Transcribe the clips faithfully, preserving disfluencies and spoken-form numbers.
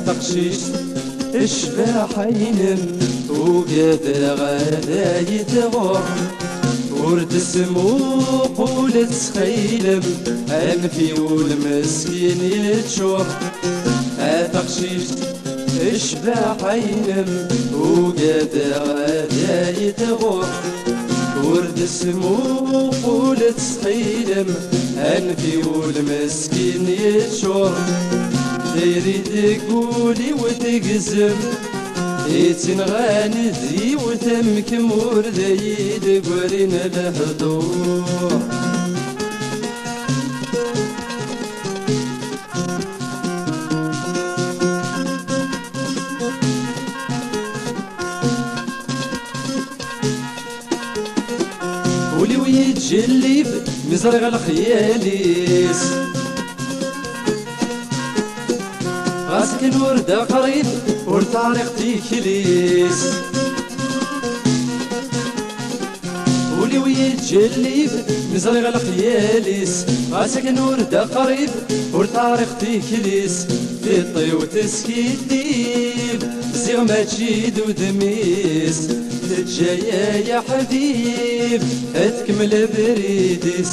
Taqcict, ccbaḥa-inem, ugadeɣ ad ay-tɣur. Ur d-smuqul ttxilem, anef i wul meskin yeččur. A taqcict, ccbaḥa-inem, ugadeɣ ad ay-tɣur. Ur d-smuqul ttxilem, anef i wul meskin yeččur. Tayri deg wul-iw tegzem, ittinɣan d yiwet am kemm ur d ay-d-grin lehdur. Ul-iw yettjellib mi ẓriɣ lexyal-is. Ɣas akken ur d aqrib, ur teɛriq tikli-s. Ul-iw yettjellib mi ẓriɣ lexyal-is. Ɣas akken ur d aqrib, ur teɛriq tikli-s. Tiṭ-iw teskiddib, ziɣ mačči d udem-is. Teǧǧa-ya aḥbib ad tkemmel abrid-is.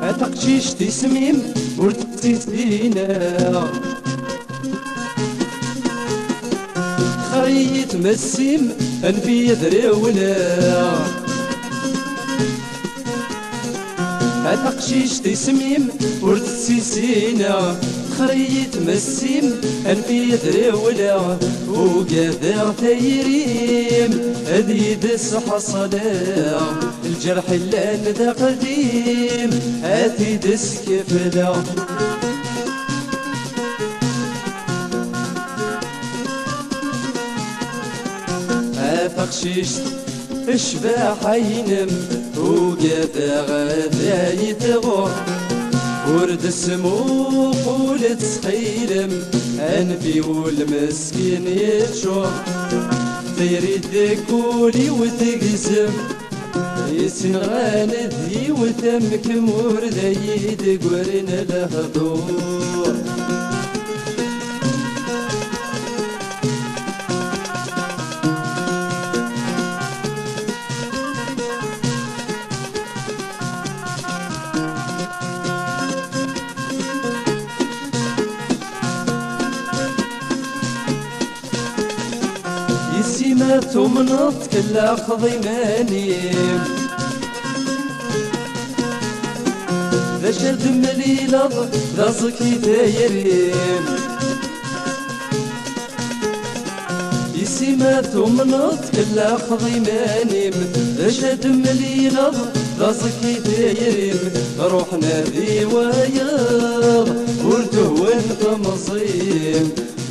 A taqcict isem-im ur tt-ssineɣ. Texxer-iyi tmes-im, anef-iyi ad rewleɣ. A taqcict isem-im ur tt-ssineɣ. Texxer-iyi tmes-im, anef-iyi ad rewleɣ. Ugadeɣ tayri-m ad yi-d-sḥeṣleɣ. Lǧerḥ illan d aqdim, ad t-id-skefleɣ. A taqcict, ccbaḥa-inem, ugadeɣ ad ay-tɣur. Ur d-smuqul ttxilem, anef i wul meskin yeččur. Tayri deg wul-iw tegzem, issinɣan d yiwet am kemm ur d ay-d-grin lehdur. Yessi ma tumneḍ tkellaxeḍ iman-im. D acu ad temlileḍ d aẓekki tayri-m. Yessi ma tumneḍ tkellaxeḍ iman-im. D acu ad temlileḍ d aẓekki tayri-m. Ruḥ nadi wayeḍ ur tuhwen temẓi-m.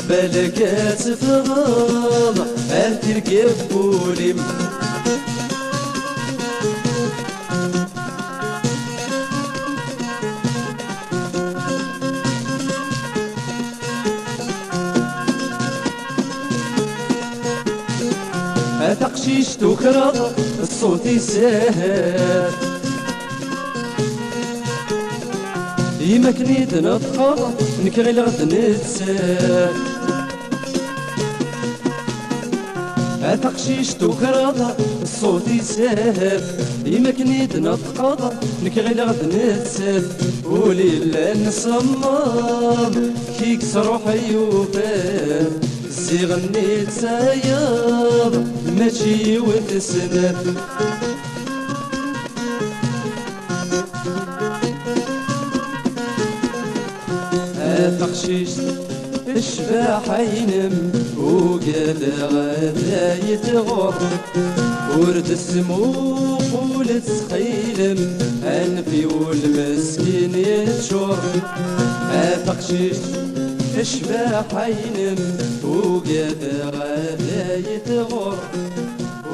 Balak ad teffɣeḍ ar tirga n wul-im. A taqcict tukraḍ ṣṣut-is ahat. Imakken i d-neṭqeɣ, nekk ɣileɣ d nettat. A taqcict tukraḍ ṣṣut-is ahat. Imakken i d-neṭqeɣ, nekk ɣileɣ d nettat. Ul illan semmeḍ, kik s ruḥ yufan. Ziɣ-nni d tayeḍ, mačči yiwet snat. A taqcict, ccbaḥa-inem, ugadeɣ ad ay-tɣur. Ur d-smuqul ttxilem, anef i wul meskin yeččur. A taqcict, ccbaḥa-inem, ugadeɣ ad ay-tɣur.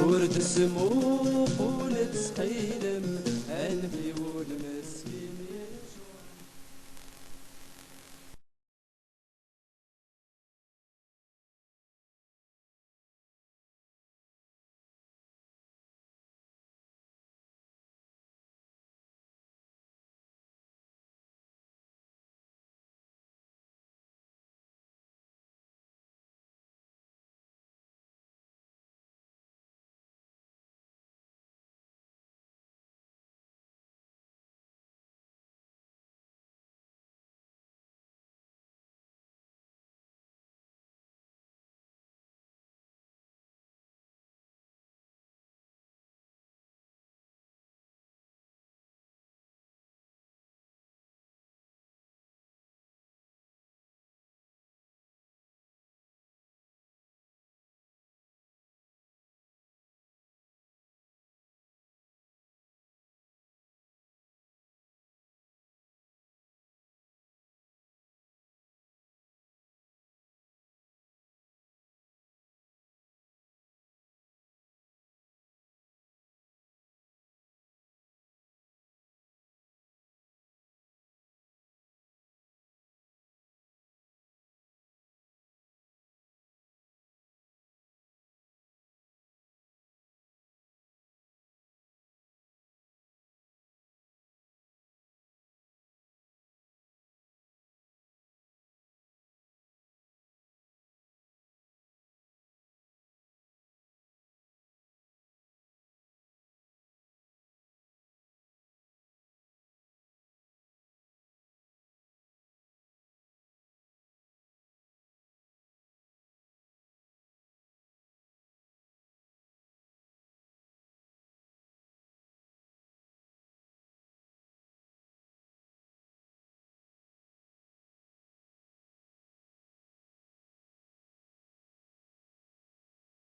Ur d-smuqul ttxilem, anef i wul